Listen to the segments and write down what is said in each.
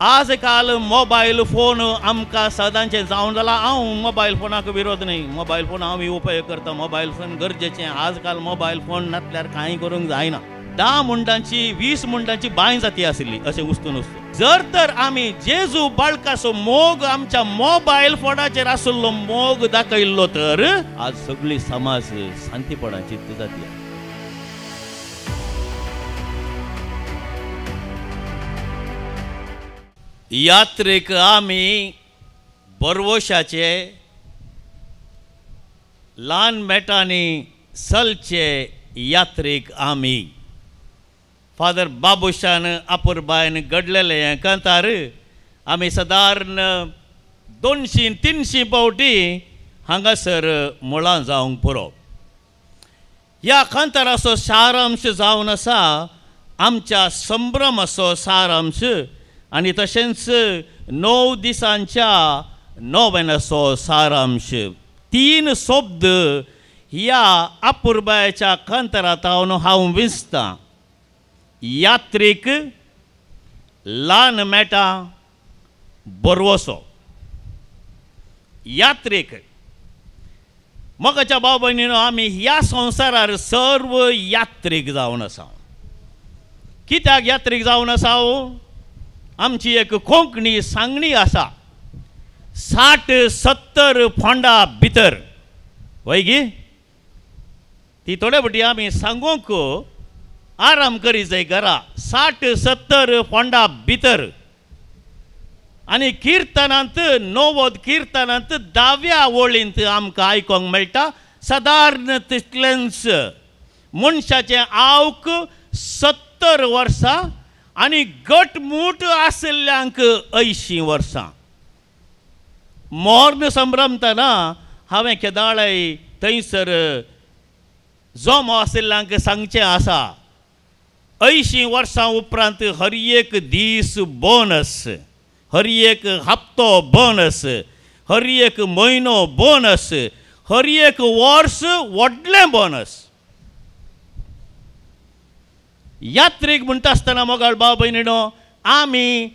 आजकाल mobile phone आमकां सदांचें जावन जालां. हांव मोबायल फोनाक विरोध न्हय, मोबायल फोन हांव उपयोग करता, मोबायल फोन गरजेचें. आजकाल मोबायल फोन नासल्यार कांय करूंक जायना. 10 मुंडांची 20 मुंडांची बांय जाती आशिल्ली अशें उस्तून उस्तून. जर तर आमी जेजू बाळकाचो मोग आमच्या मोबायल फोनाचेर आशिल्लो मोग दाखयल्लो तर आज सगळी समाज शांतीपणाची जाती. यात्रेक आमी बरवशाचे ल्हान मेटांनी चलचे यात्रेक आमी. फादर बाबुशान अपुरबायन घडलेलें हें कांतार आमी सादारण 200-300 फावटी हांगासर मुळां जावंक पुरो. ह्या कांताराचो सारांश जावन आसा आमच्या संभ्रमाचो सारांश आनी तशेंच 9 दिसांच्या नोवेनाचो सारांश. 3 शब्द ह्या अपुरबायेच्या कांतारांत हांव विंचतां. यात्रीक, ल्हान मेटां, बरवसो. यात्रीक मोगाच्या भाव भयणीनो, आमी ह्या संवसारार सर्व यात्रीक जावन आसा. कित्याक यात्रीक जावन आसा? आमची एक कोंकणी सांगणी आसा, 60-70 फोंडा भितर वय गी ती थोडे फावटी आमी सांगूंक आराम करी जाय घरा. 60-70 फोंडा भितर. आनी किर्तनांत 90 किर्तनांत 10व्या वळींत आमकां आयकोंक मेळटा सादारण तितलेंच मनशाचें आवक 70 वर्सां आनी गटमूट आशिल्ल्यांक 80 वर्सां. मोर्न संभ्रमतना हांवें केदाळय थंयसर जमो आशिल्ल्यांक सांगचें आसा, 80 वर्सां उपरांत हर एक दीस बोनस, हर एक हप्तो बोनस, हर एक म्हयनो बोनस, हर एक वर्स व्हडलें बोनस. यात्रीक म्हणटा आसतना मोगाळ भाव भयणीनो, आमी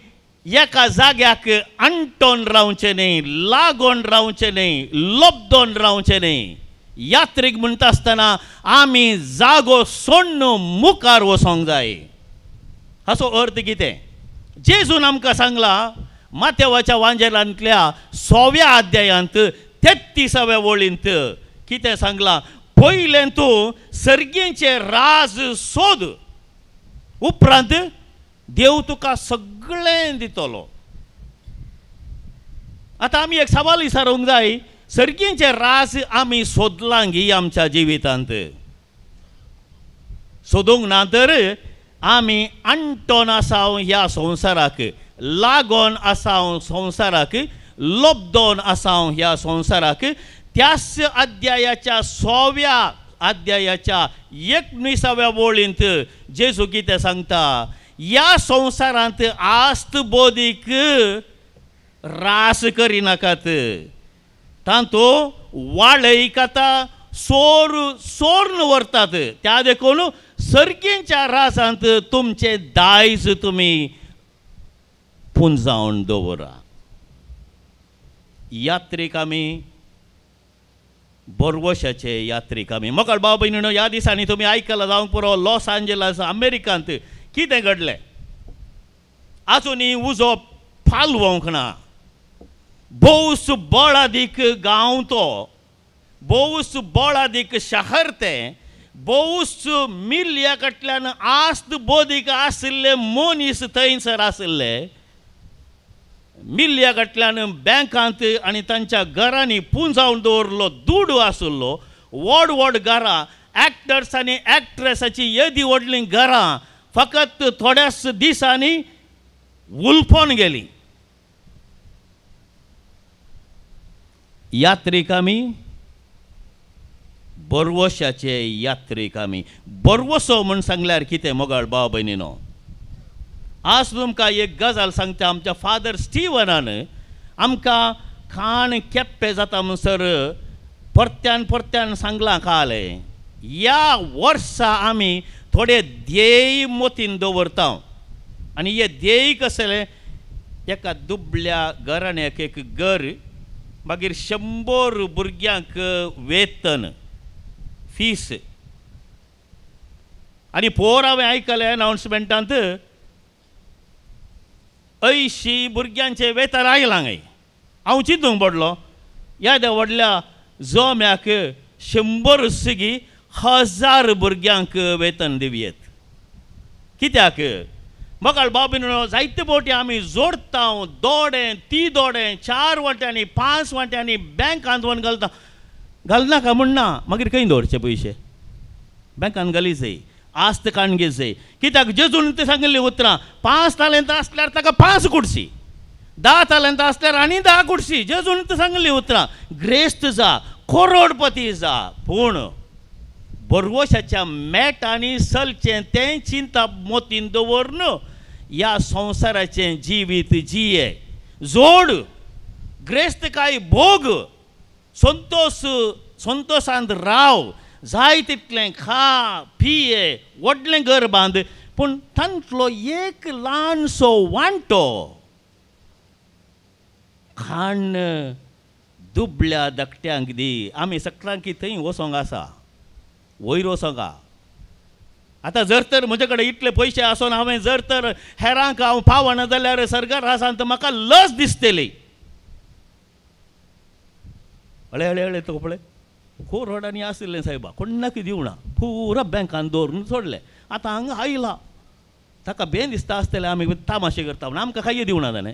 एका जाग्याक अंटोन रावचें न्हय, लागोन रावचें न्हय, लब्दोन रावचें न्हय. यात्रीक म्हणटा आसतना आमी जागो सोडून मुखार वचोंक जाय. हाचो अर्थ कितें? जेजून आमकां सांगलां मातेवाच्या वांजेलांतल्या 6व्या अध्यायांत 33व्या वळींत कितें सांगलां? पयलें तूं सर्गींचें राज सोद, उपरांत देव तुका सगळें दितलो. आतां आमी एक सवाल विचारूंक जाय, सर्गींचें राज आमी सोदलां गी आमच्या जिवितांत? सोदूंक ना तर आमी अंटोन आसाव ह्या संवसाराक, लागोन आसाव संवसाराक, लब्दोन आसाव ह्या संवसाराक. त्याच अध्यायाच्या 6व्या अध्यायाच्या 19व्या वळींत जेजू कितें सांगता? ह्या संवसारांत आस्त बोधीक रास करिनाकात, तांतो वाळयकाता सोर सोर्न व्हरतात, त्या देखून सर्गींच्या राजांत तुमचें दायज तुमी पुंजावन दवरा. यात्रीक आमी, बरवशाचे यात्रीक आमी. मोगाळ भाव भयणीनो, ह्या दिसांनी तुमी आयकलां जावंक पुरो लॉस एंजलस अमेरिकांत कितें घडलें. आजुनूय उजो पालवंक ना. भोवस बळादीक गांव तो, भोवस बळादीक शहर तें, भोवस मिल्या कडल्यान आस्त बोधीक आशिल्ले मनीस थंयसर आशिल्ले. मिल्या कडल्यान बँकांत आनी तांच्या घरांनी पुंजावन दवरलो दुडू आशिल्लो. व्हड व्हड घरां, एक्टर्स आनी एक्ट्रेसाची येदी व्हडलीं घरां फकत थोड्याच दिसांनी उलफोन गेलीं. यात्रीक आमी, बरवशाचे यात्रीक आमी. बरवसो म्हूण सांगल्यार कितें मोगाळ भाव भयणीनो? आज तुमकां एक गजाल सांगता. आमच्या फादर स्टीवनान आमकां खाण केप्पे जाता म्हणसर परत्यान परत्यान सांगलां काल. ह्या वर्सा आमी थोडे ध्येय मोतीन दवरता आनी हे ध्येय कसलें? एका दुबल्या घराण्याक एक घर, मागीर 100 भुरग्यांक वेतन फीस. आनी पोर हांवें आयकलें अनावन्समेंटांत 80 भुरग्यांचें वेतन आयलां हांव चिंतूंक पडलो, येद्या व्हडल्या जोम्याक 100 सुगी 1000 भुरग्यांक वेतन दिवयेत. कित्याक मकाळ बाबीन जायते फावटी आमी जोडटा, दोडे ती दोडे 4 वांट्यांनी 5 वांट्यांनी बँकांत वचून घालता. घालनाका म्हण ना, मागीर खंय दवरचे पयशे? बँकान घाली जाय, आस्त काणगे जाय. कित्याक जेजून ते सांगिल्लीं उतरां, 5 तालेंत आसल्यार ताका 5 कुडशी, 10 तालेंत आसल्यार आनी 10 कुडशी. जेजून ते सांगिल्लीं उतरां, ग्रेस्त जा, करोडपती जा, पूण बरवशाच्या मेटांनी चलचें तें चिंता मोतीन दवरन ह्या संवसाराचें जिवीत जिये. जोड ग्रेस्त काय भोग, संतोष संतोषांत राव, जाय तितलें खा पिये, व्हडलें घर बांद, पूण तांतलो एक ल्हानसो वांटो खाण दुबल्या धाकट्यांक दी. आमी सगळ्यांक थंय वचोंक आसा, वयर वचोंक. आतां जर तर म्हजे कडेन इतले पयशे आसून हांवें जर तर हेरांक हांव पावना जाल्यार सरकार आसा म्हाका लज दिसतली. हळे हळे हळे तो पळय कोरडांनी आशिल्लें सायबा, कोण्णाक दिवना, पुरा बँकान दवरून सोडलें. आतां हांगा आयला ताका बेन दिसता आसतलें आमी तामाशे करता म्हूण, आमकां कांय दिवना ताणें.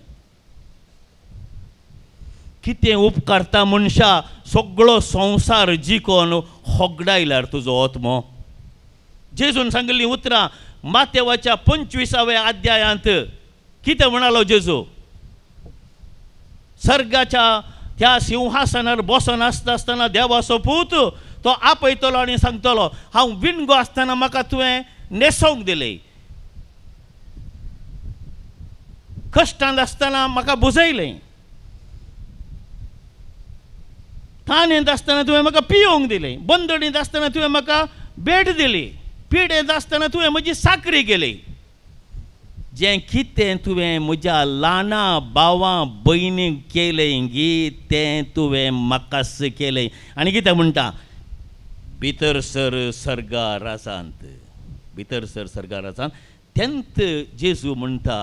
कितें उपकारता मनशा सगळो संवसार जिकोन होगडायल्यार तुजो आत्मो. जेजून सांगिल्लीं उतरां मातेवाच्या 25व्या अध्यायांत कितें म्हणालो जेजू? सर्गाच्या त्या सिंहासनार बसून आसता आसतना देवाचो पूत तो आपयतलो आनी सांगतलो, हांव विणगो आसतना म्हाका तुवें न्हेसोवंक दिलें, कश्टांत आसतना म्हाका बुजयलें, तानेंत आसतना तुवें म्हाका पियोवंक दिलें, बंदडींत आसतना तुवें म्हाका भेट दिली, पिडेंत आसतना तुवें म्हजी साकरी केली. जें कितें तुवें म्हज्या ल्हाना भावां भयणीक केलें गी तें तुवें म्हाकाच केलें. आनी कितें म्हणटा? भितर सर सर्गा राजांत, भितर सर सर्गा राजांत. तेंत जेजू म्हणटा,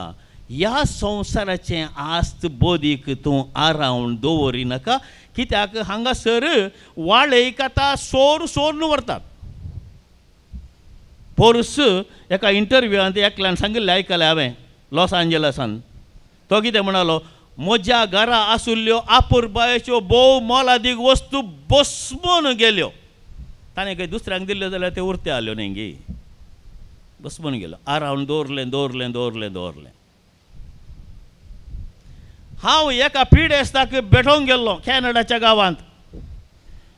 ह्या संवसाराचें आस्त बोदीक तूं आरावन दवरिनाका, कित्याक हांगासर वाळेक आतां सोर सोरून व्हरतात. पोरस एका इंटरव्यूआंत एकल्यान सांगिल्लें आयकलें हांवें लॉस एंजलसान. तो कितें म्हणालो, म्हज्या घरा आशिल्ल्यो आपुरबायेच्यो भोव मोलादीक वस्तू बसमून गेल्यो. ताणें खंय दुसऱ्यांक दिल्ल्यो जाल्यार त्यो उरत्यो आसल्यो न्ही गी, बसमून गेलो. आरावन दवरलें दवरलें दवरलें दवरलें. हांव एका पिडेस्ताक भेटोवंक गेल्लो कॅनडाच्या गांवांत.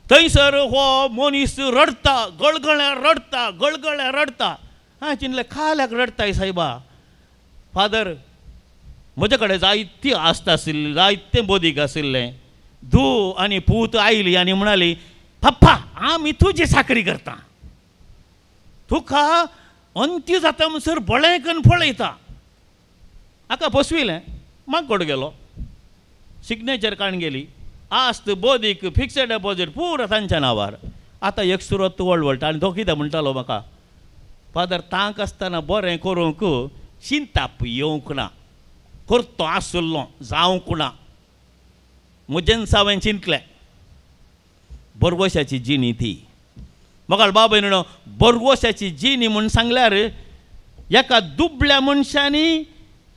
थंयसर हो मनीस रडटा, गळगळ्या रडटा, गळगळ्या रडटा. हांवें चिंतलें काल्याक रडटाय सायबा? फादर म्हजे कडेन जायती आस्त आशिल्ली, जायतें बोदीक आशिल्लें. धूव आनी पूत आयली आनी म्हणाली, पप्पा आमी तुजी साकरी करता, तुका अंत्य जाता म्हणसर बळें करून पळयता. हाका पोसविलें, मागकोड गेलो, सिग्नेचर काडून गेली, आस्त बोदीक फिक्सड डेपॉजीट पुरा तांच्या नांवार. आतां एक सुरत वळवळटा. आनी तो कितें म्हणटालो म्हाका, फादर तांक आसतना बरें करूंक चिंताप येवंक ना, करतो आशिल्लो जावंक ना. म्हजेंच हांवें चिंतलें, बरवशाची जिणी ती. म्हाका बाबा न्हू बरवशाची जिणी म्हूण सांगल्यार एका दुबळ्या मनशांनी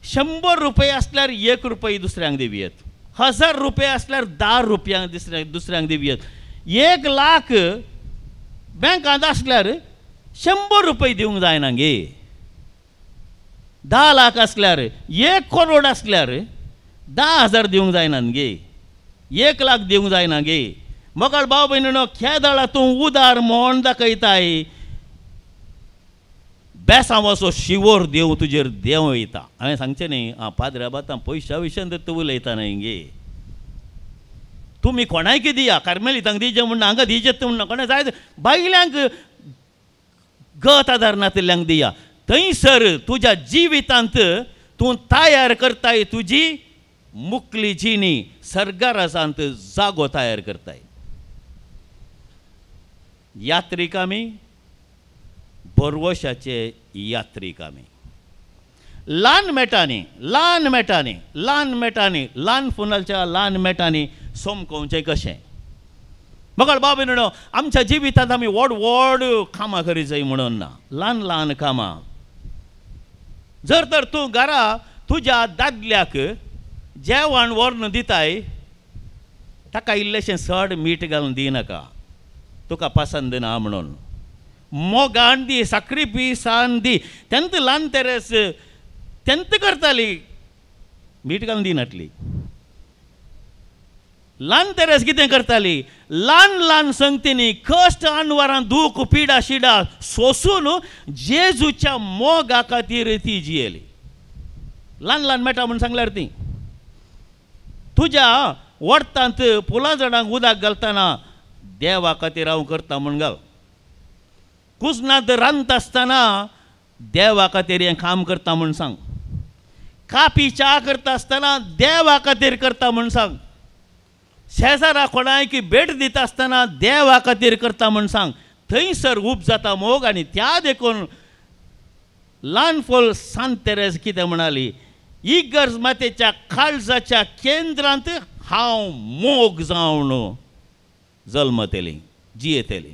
100 रुपये आसल्यार 1 रुपये दुसऱ्यांक दिवयेत, 1000 रुपये आसल्यार 10 रुपयांक दुसऱ्यांक दिवयेत, 1 लाख बँकांत आसल्यार 100 रुपये दिवंक जायना गे, 10 लाख आसल्यार 1 करोड आसल्यार 10,000 दिवंक जायना गे, 1 लाख दिवंक जायना गे. मोगाळ भाव भयणीनो, खेदाळा तूं उदार म्हण दाखयताय, बेसांवाचो शिवोर देव तुजेर देंव येता. हांवें सांगचें न्ही, आं पाद्रे आतां पयशा विशयान तूं उलयता न्ही गे, तुमी कोणायकी दिया, कार्मेलितांक दिजे म्हण हांगा दिजेत म्हण कोणा जाय, बायल्यांक गत आदार नातिल्ल्यांक दिया. थंयसर तुज्या जिवितांत तूं तयार करताय तुजी मुकली जिणी सर्गाराजांत जागो तयार करताय. यात्रीक आमी, भरवशाचे यात्रीक आमी. ल्हान मेटांनी, ल्हान मेटांनी, ल्हान मेटांनी, ल्हान फुनालच्या ल्हान मेटांनी सोमकोवचें कशें? मगळ बाबा न्हू, आमच्या जिवितांत आमी व्हड व्हड कामां करी जाय म्हणून ना, ल्हान ल्हान कामां. जर तर तूं घरा तुज्या दादल्याक जेवण व्हरून दिताय, ताका इल्लेशें चड मीठ घालून दिनाका, तुका पसंद ना म्हणून. मोगान दी, साक्रिफिसान दी. तेन्ना ल्हान तेरेस तेन्ना करताली, मीठ घालून दिनातली. ल्हान तेरेस कितें करताली? ल्हान ल्हान संगतींनी कश्ट अनवरां दूख पिडा शिडा सोसून जेजूच्या मोगा खातीर ती जियेली. ल्हान ल्हान मेटा म्हूण सांगल्यार ती तुज्या वडतांत फुलां झाडांक उदक घालतना देवा खातीर हांव करता म्हूण घाल. कुजनांत रांदता आसतना देवा खातीर हें काम करता म्हूण सांग. कापी च्या करता आसतना देवा खातीर करता म्हूण सांग. शेजारा कोणायक भेट दिता आसतना देवा खातीर करता म्हूण सांग. थंयसर उब जाता मोग. आनी त्या देखून ल्हान फूल सांत तेरेज कितें म्हणाली? इगर्ज मातेच्या काळजाच्या केंद्रांत हांव मोग जावन जल्मतली, जियेतली.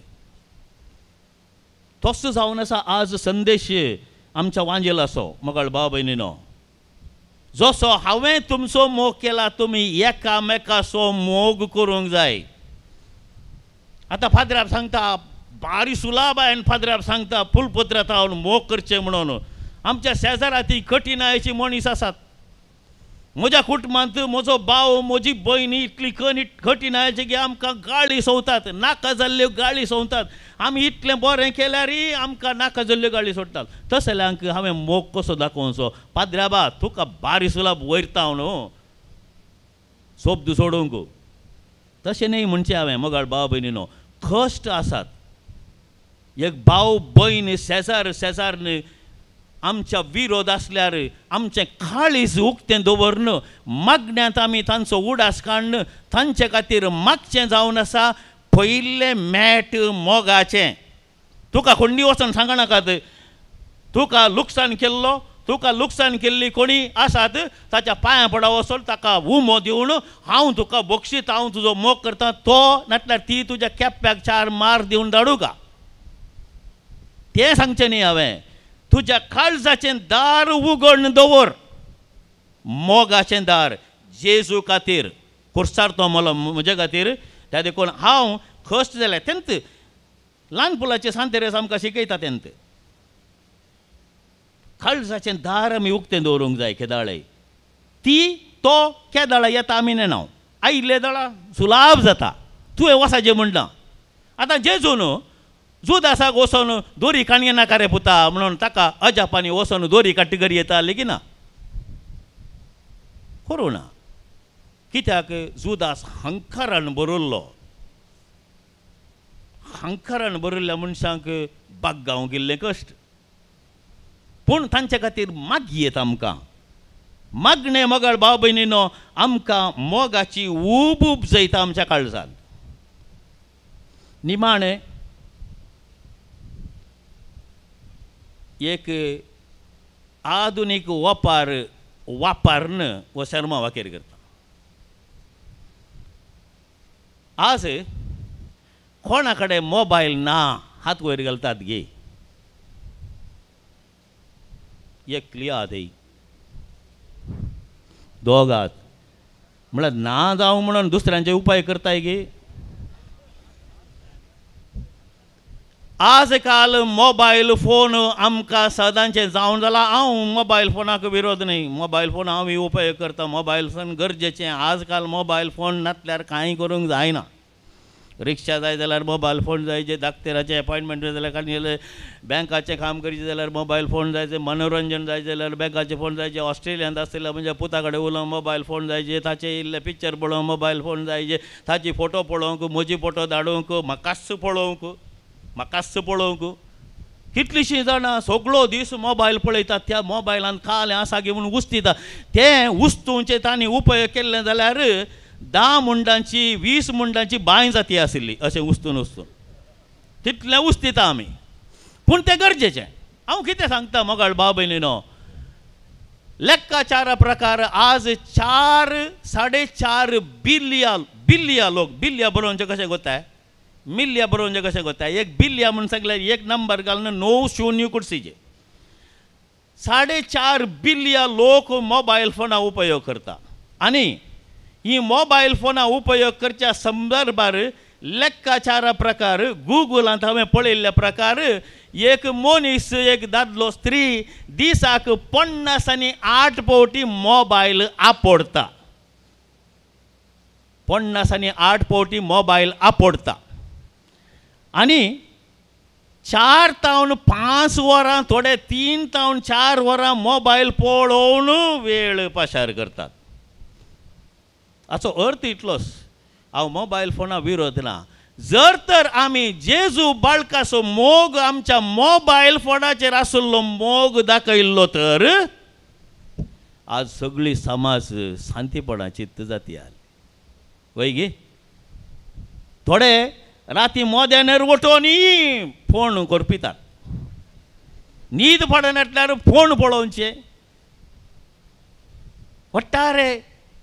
तसो जावन आसा आज संदेश आमच्या वांजेलाचो. मगळ भाव भयणीनो, जसो हांवें तुमचो मोग केला तुमी एकामेकाचो मोग करूंक जाय. आतां फादराब सांगता, बारी सुलाबायन फादराब सांगता फुलपत्रांत हांव मोग करचें म्हणून. आमच्या शेजारा ती कठीणायेची मनीस आसात. म्हज्या कुटुंबांत म्हजो भाव म्हजी भयण इतली कठीणायेची की आमकां गाळी सोंवतात, नाका जाल्ल्यो गाळी सोंवतात. आमी इतलें बरें केल्यारय आमकां नाका जाल्ल्यो गाळी सोडटात. तसल्यांक हांवें मोग कसो दाखोवचो? पाद्राबा तुका बारी सुलाब वयरता हांव न्हू सोबद सोडूंक. तशें न्हय म्हणचें हांवें मोगाळ भाव भयणीनो, कश्ट आसात. एक भाव भयण शेजार शेजार आमच्या विरोध आसल्यार आमचें काळीज उक्तें दवरन मागण्यांत आमी तांचो उडास काडून तांचे खातीर मागचें जावन आसा. पयलें मॅट मोगाचें. तुका कोणी वचून सांगनाकात तुका लुकसाण केल्लो, तुका लुकसाण केल्ली कोणी आसात ताच्या पांयां पडा वचून ताका उमो दिवन हांव तुका बक्षीत, हांव तुजो मोग करता, तो नाटल्यार ती तुज्या केप्प्याक चार मार दिवन धाडूं का? तें सांगचें न्ही हांवें. तुज्या काळजाचें दार उगड दवर, मोगाचें दार जेजू खातीर. कुर्सार तो मलो म्हजे खातीर, त्या देखून हांव कश्ट जालें. तेन्ना ल्हान फुलाचें सांत तेरेज आमकां शिकयता. तेन्ना काळजाचें दार आमी उक्तें दवरूंक जाय. केदाळे ती तो केदाळा येता आमी नेणाव, आयिल्ले दळा सुलाभ जाता. तुवें वसाचें म्हणलां. आतां जेजू न्हू जुदासाक वचोन दोरी काणये नाका रे पुता म्हणून ताका अजापांनी वचोन दोरी काडटी घरी येता लेगीत ना, करूं ना. कित्याक? जुदास हंकारान भरिल्लो. हंकारान भरिल्ल्या मनशांक बाग्गांव गेल्लें कश्ट. पूण तांचे खातीर मागी येता आमकां. मागणें मोगाळ भाव भयणीनो आमकां मोगाची ऊब उपजयता आमच्या काळजांत. निमाणें एक आधुनीक वापर वापरन हो शर्मा वाकेर करता. आज कोणा कडेन मोबायल ना हात वयर घालतात गे. एकली आहा थंय, दोगात म्हळ्यार ना जावं म्हणून दुसऱ्यांचे उपाय करताय गे. आजकाल मोबायल फोन आमकां सदांचें जावन जालां. हांव मोबायल फोनाक विरोध न्हय, मोबायल फोन हांव उपयोग करता. मोबायल फोन गरजेचें. आजकाल मोबायल फोन नासल्यार कांय करूंक जायना. रिक्षा जाय जाल्यार मोबायल फोन जाय, जे दाक्तेराचें एपॉयंटमेंट जाय जाल्यार कांय बँकाचें काम करचें जाल्यार मोबायल फोन जाय, मनोरंजन जाय जाल्यार बँकाचें फोन जाय, ऑस्ट्रेलियांत आसतल्या म्हणजे पुता कडेन उलोवंक मोबायल फोन जाय, ताचें इल्लें पिक्चर पळोवंक मोबायल फोन जाय, ताची फोटो पळोवंक, म्हजी फोटो धाडूंक, म्हाकाच पळोवंक, म्हाकाच पळोवंक, कितलीशीं जाणां सगळो दीस मोबायल पळयतात, त्या मोबायलान काल आसा घेवन उस्तिता, तें उस्तुंचे तांणी उपयोग केल्लें जाल्यार 10 मुंडांची 20 मुंडांची बांय जाती आशिल्ली अशें उस्तून उस्तून तितलें उस्तिता आमी. पूण तें गरजेचें. हांव कितें सांगता मोगाळ भाव भयणीनो, लेक्काचारा प्रकार आज 4 4.5 बिलिया बिलिया लोक, बिलिया बरोवचें कशें कोत्ताय, मिलिया बरोवचें कशें कोत्ताय, एक बिलिया म्हूण सांगल्यार एक नंबर घालून 9 शून्य कुर्सीचे. 4.5 बिलिया लोक मोबायल फोना उपयोग करता आनी ही मोबायल फोना उपयोग करच्या संदर्भार लेक्काचारा प्रकार गुगलांत हांवें पळयल्ल्या प्रकार एक मनीस एक दादलो स्त्री दिसाक 50 आनी 8 फावटी मोबायल आपडता, 50 आनी 8 फावटी मोबायल आपडता आनी 4 तावन 5 वरां थोडे 3 तावन 4 वरां मोबायल पळोवन वेळ पाशार करतात. हाचो अर्थ इतलोच, हांव मोबायल फोना विरोध ना. जर तर आमी जेजू बाळकाचो मोग आमच्या मोबायल फोनाचेर आशिल्लो मोग दाखयल्लो तर आज सगळी समाज शांतीपणाची जाती आली वय गी. थोडे राती मोद्यानर वटोनी फोन करपितात, न्हीद पडनाटल्यार फोन पळोवचें वट्टारे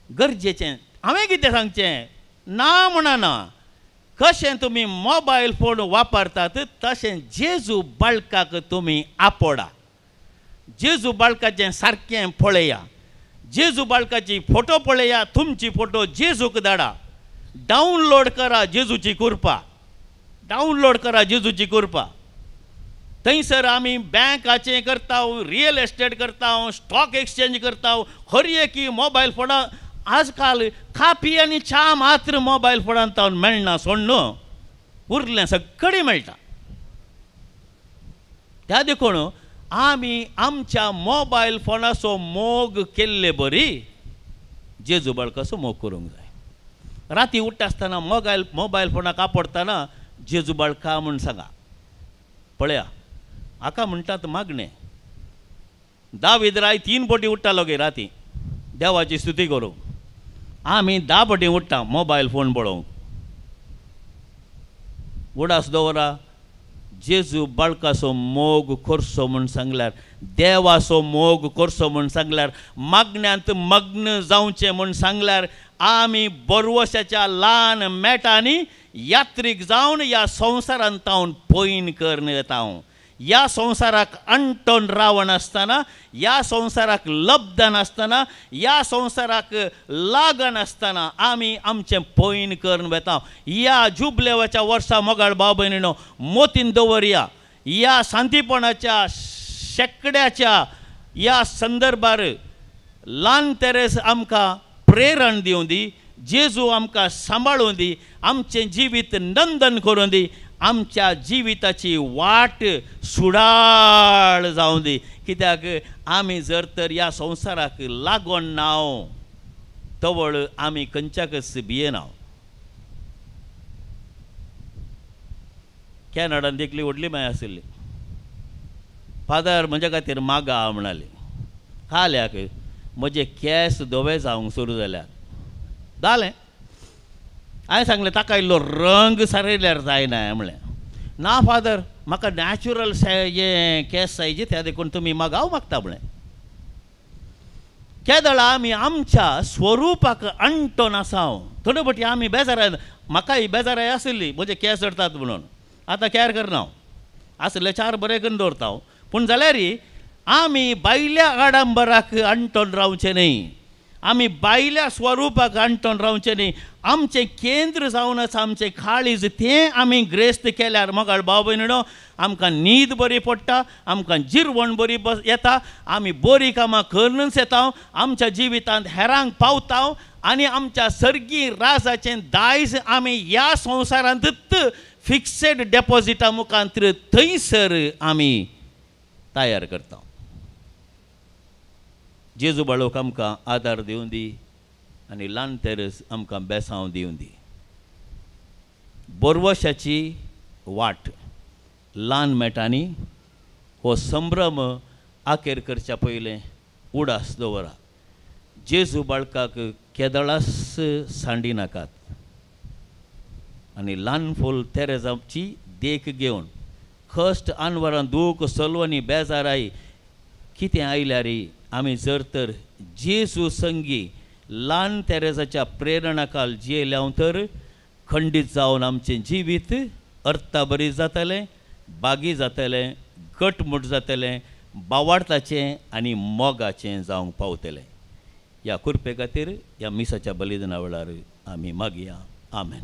गरजेचें. हांवें कितें सांगचें ना म्हणना, कशें तुमी मोबायल फोन वापरतात तशें जेजू बाळकाक तुमी आपोडा, जेजू बाळकाचें सारकें पळया, जेजू बाळकाची फोटो पळया, तुमची फोटो जेजूक धाडा, डावनलोड करा जेजूची कृपा, डावनलोड करा जेजूची कृपा. थंयसर आमी बँकाचें करता, रियल एस्टेट करता, स्टॉक एक्सचेंज करता, हर एक मोबायल फोना आजकाल कापी आनी च्या मात्र मोबायल फोनांत तावन मेळना सोडून उरलें सगळें मेळटा. त्या देखून आमी आमच्या मोबायल फोनाचो मोग केल्ले बरी जेजू बाळकाचो मोग करूंक जाय. राती उठ्ठा आसतना मोबायल फोनाक आपडटना जेजू बाळका म्हूण सांगा, पळया हाका म्हणटात मागणें. दावीद राय 3 फावटी उठ्ठालो गे राती देवाची स्तुती करूंक, आमी 10 फावटी उठ्ठा मोबायल फोन पळोवंक. उडास दवरा, जेजू बाळकाचो मोग करचो म्हूण सांगल्यार, देवाचो मोग करचो म्हूण सांगल्यार, मागण्यांत मग्न जावचें म्हूण सांगल्यार आमी बरवशाच्या ल्हान मेटांनी यात्रीक जावन ह्या संवसारांत तावन पयन करून येता. ह्या संवसाराक अंटोन रावनासतना, ह्या संवसाराक लब्धनासतना, ह्या संवसाराक लागनासतना आमी आमचें पयन करून वेता. ह्या जुबलेवाच्या वर्सा मोगाळ भाव भयणीनो मोतीन दवरया. ह्या शांतीपणाच्या शेंकड्याच्या ह्या संदर्भार ल्हान तेरेस आमकां प्रेरण दिवं दी, जेजू आमकां सांबाळूं दी, आमचें जिवीत नंदन करूं दी, आमच्या जिविताची वाट सुडाळ जावं दी. कित्याक आमी जर तर ह्या संवसाराक लागून नाव तवळ आमी खंयच्याकच भियेना. कॅनडान देखली व्हडली माय आशिल्ली, फादर म्हज्या खातीर मागा म्हणाली, खाल्याक म्हजे केंस धवे जावंक सुरू जाल्यात. जालें, हांवें सांगलें ताका इल्लो रंग सारयल्यार जायना म्हणलें. ना फादर, म्हाका नॅचरल हें केंस जाय त्या देखून तुमी मागा हांव मागता म्हणलें. केदळा आमी आमच्या स्वरुपाक अंटोन आसा. थोडे फावटी आमी बेजाराय, म्हाकाय बेजाराय आशिल्ली म्हजे केंस चडटात म्हणून, आतां कॅर करना हांव, आसले 4 बरें करून दवरता हांव. पूण जाल्यार आमी बायल्या आडंबराक अंटोन रावचें न्हय, आमी बायल्या स्वरुपाक अंटोन रावचें न्हय. आमचें केंद्र जावन आसा आमचें काळीज, तें आमी ग्रेस्त केल्यार मोगाळ भाव भयणीनो आमकां न्हीद बरी पडटा, आमकां जिरवण बरी येता, आमी बरीं कामां करूनच येता, आमच्या जिवितांत हेरांक पावता आनी आमच्या सर्गी राजाचें दायज आमी ह्या संवसारांतच फिक्सेड डेपॉजिटा मुखांत थंयसर आमी तयार करता. जेजू बाळोक आमकां आदार दिवं दी आनी ल्हान तेरस आमकां बेसांव दिवं दी. बोरवशाची वाट ल्हान मेटांनी हो संभ्रम आखेर करच्या पयलें उडास दवरा. जेजू बाळकाक केदळास सांडी नाकात आनी ल्हान फूल तेरेजाची देख घेवन कश्ट आनवरां दूख सलवणी बेजाराय कितें आयल्यार आमी जर तर जेजू संगी ल्हान तेरेजाच्या प्रेरणाकाल जियेल्याव तर खंडीत जावन आमचें जिवीत अर्थाबरी जातलें, बागी जातलें, घटमूट जातलें, बावाडताचें आनी मोगाचें जावंक पावतलें. ह्या कृपे खातीर ह्या मिसाच्या बलिदाना वेळार आमी मागया. आमेन.